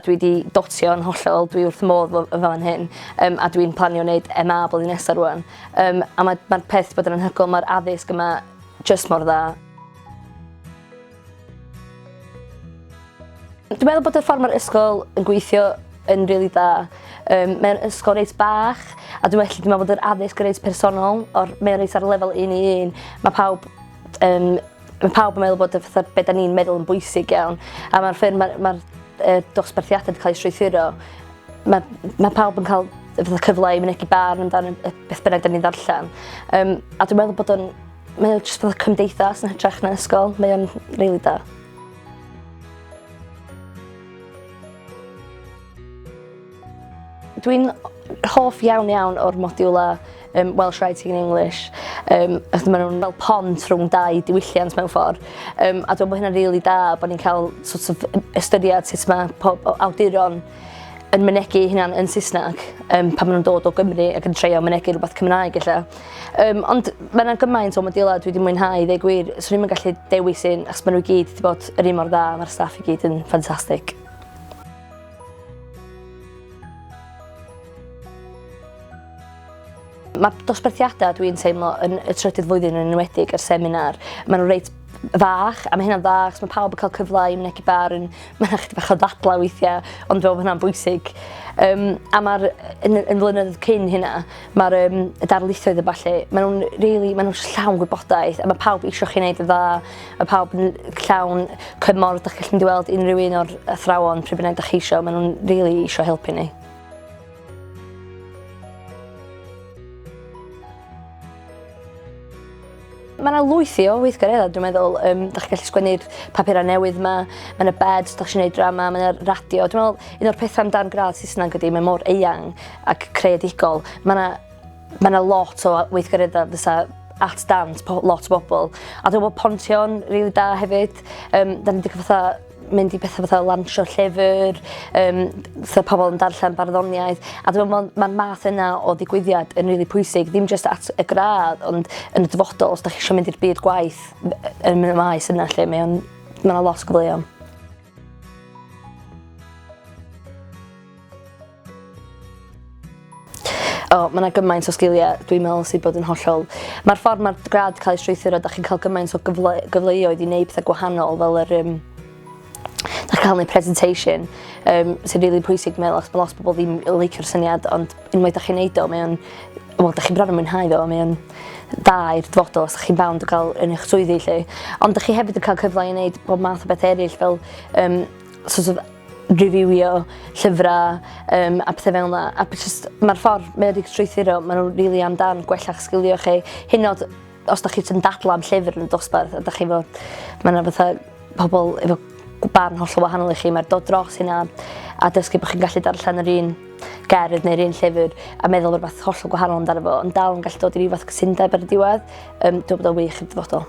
Dwi 'di dotio yn hollol, dwi wrth fy modd efo fan hyn a dwi'n planio wneud MA blwyddyn nesaf rwan. A mae'r ma peth bod yn anhygoel, mae'r addysg yma jyst mor dda. Dwi'n meddwl bod y ffordd mae'r ysgol yn gweithio yn rili dda. Mae'n ysgol reit bach a dwi'n felly dwi'n meddwl bod yr addysg yn reit personol, o'r, mae'n reit ar lefel un i un. Mae pawb um, mae pawb yn meddwl bod y fatha be da ni'n meddwl yn bwysig iawn a mae'r ffyrdd mae'r ma dosbarthiadau wedi cael eu strwythuro mae, mae pawb yn cael fatha cyfle i mynegi barn amdano beth bynnag da ni'n ddarllen. A dwi'n meddwl bod o'n mae o'n jyst fatha cymdeithas yn hytrach na ysgol, mae o'n rili da. Dwi'n hoff iawn iawn o'r modiwla Welsh Writing in English. Maen nhw'n fel pont rhwng dau diwylliant mewn ffordd. A dwi'n meddwl bod hynna'n rili da bod ni'n cael sort of ystyried sut mae pob awduron yn mynegi eu hunan yn Saesneg pan maen nhw'n dod o Gymru ac yn treio mynegi rhywbeth Cymraeg ella. Ond mae yna gymaint o modiwlau dwi wedi mwynhau i ddweud gwir. Swn i'm yn gallu dewis un achos maen nhw i gyd wedi bod yr un mor dda, mae'r staff i gyd yn ffantastig. Mae dosbarthiadau dwi'n teimlo yn y trydydd flwyddyn yn enwedig yr seminar, maen nhw reit fach a mae hynna'n dda achos mae pawb yn cael cyfle i mynegi barn, mae yna chydig bach o ddadlau weithiau ond dwi'n meddwl bod hynna'n bwysig. A mae'r yn, yn flynyddoedd cyn hynna, mae'r y darlithoedd a ballu, maen nhw'n really, maen nhw'n llawn gwybodaeth a mae pawb eisiau chi wneud yn dda, mae pawb yn llawn cymorth, dach chi'n gallu mynd i weld unrhyw un o'r athrawon pryd bynnag dach chi eisiau, maen nhw'n really eisiau helpu ni. Mae yna lwythi o weithgareddau, dwi'n meddwl. Da chi'n gallu sgwennu'r papurau newydd yma, mae yna bed, da chi'n gwneud drama, mae yna radio. Dwi'n meddwl, un o'r pethau amdan gradd Saesneg ydy, mae mor eang ac creadigol. Mae yna, mae yna lot o weithgareddau fysa at dant lot o bobl. A dwi'n meddwl bod pontio'n rili da hefyd. Da ni wedi cael fatha mynd i pethau fatha lansio llyfr, fatha pobl yn darllen barddoniaeth, a dwi'n meddwl mae'r math yna o ddigwyddiad yn rili pwysig, ddim jyst at y gradd, ond yn y dyfodol, os da chi eisiau mynd i'r byd gwaith yn y maes yna lle, mae o'n, mae yna lot o gyfleoedd. O, mae yna gymaint o sgiliau dwi'n meddwl sydd bod yn hollol... Mae'r ffordd mae'r gradd cael ei strwythuro, da chi'n cael gymaint o gyfle, gyfleoedd i wneud pethau gwahanol fel yr... Da chi'n cael gwneud presentation, sy'n rili really pwysig meddwl, achos mae lot o bobl ddim yn leicio'r syniad, ond unwaith da chi'n neud o, mae o'n... Wel, da chi'n bron yn mwynhau fo, mae o'n dda i'r dyfodol os da chi'n bound o gael yn eich swyddi lle. Ond da chi hefyd yn cael cyfle i wneud bob math o beth eraill fel sort of reviewio llyfrau a pethau fel yna. A just, mae'r ffordd mae wedi strwythuro, maen nhw'n rili really amdan gwella'ch sgilio chi. Hyn oed os da chi yn dadla am llyfr yn y dosbarth a da chi fo, mae yna fatha pobl efo barn hollol wahanol i chi, mae'r dod dros hynna a dysgu bod chi'n gallu darllen yr un gerdd neu'r un llyfr a meddwl rhywbeth hollol gwahanol amdano fo, ond dal yn gallu dod i ryw fath cytundeb ar y diwedd, dwi'n meddwl bod o'n wych i'r dyfodol.